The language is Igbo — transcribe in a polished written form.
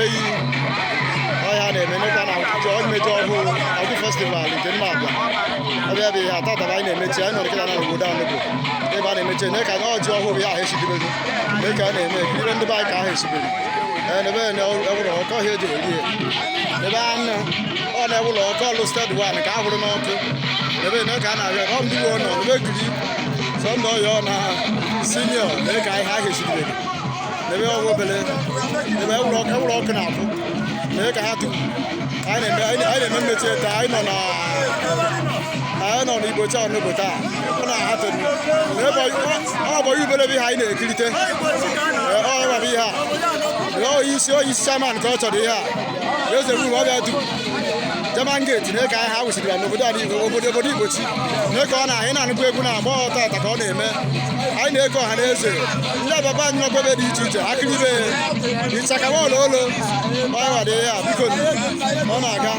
Eyi ọhịa na-eme n'ụka na chọọ mmeji ọhụụ Awgu Festival nke mma abịa ọbịa bụ ihe atata bụ anyị na-emechi. Anyị nọ nkịta na obodo Anụbụ ebe a na-emechi ne ka ọjị ọhụụ bụ ihe ahụ eshidebego mee ka a na-eme ekiribe ndị be anyị ka ahụ eshibere. Ee, n'ebe na ewụrụ ọkụ ọhịa eji eri ya n'ebe anụ ọ na-ewụlọ ọkụ ọlụ steeti wan ka a hụrụ n'ọkụ n'ebe na ka a na-arịọ ọ ndị uwe nọ n'ebe giri sọnde ọyọ na senior mee ka ihe ahụ eshidebego n'ebe ọgwụ obele n'ebe ewụrụ ọkụ na-akwụ mee ka ha tu. Anyị na-eme mmechi taa. Anyị nọ n'Igbochi Ọnụgbo taa. Ọ na-ahatụrụ n'ebe ọ bụ ubele bụ ihe anyị na-ekirite. Ee, ọ bụ ihe a. Onye isi chairman ka ọ chọrọ ihe a eze ru ọ bịa du German Gate na ka anyị ha wụsịrị ya n'obodo a obodo Igbochi na ka ọ na anyị na-anụkwu egwu na-agba tata ka ọ na-eme. Anyị na-eke ọha na eze ndị ababa anyị nọkwa ebe dị iche iche akịrịbe ịchaka olo olo ọ dị ya. Biko, ọ na-aga.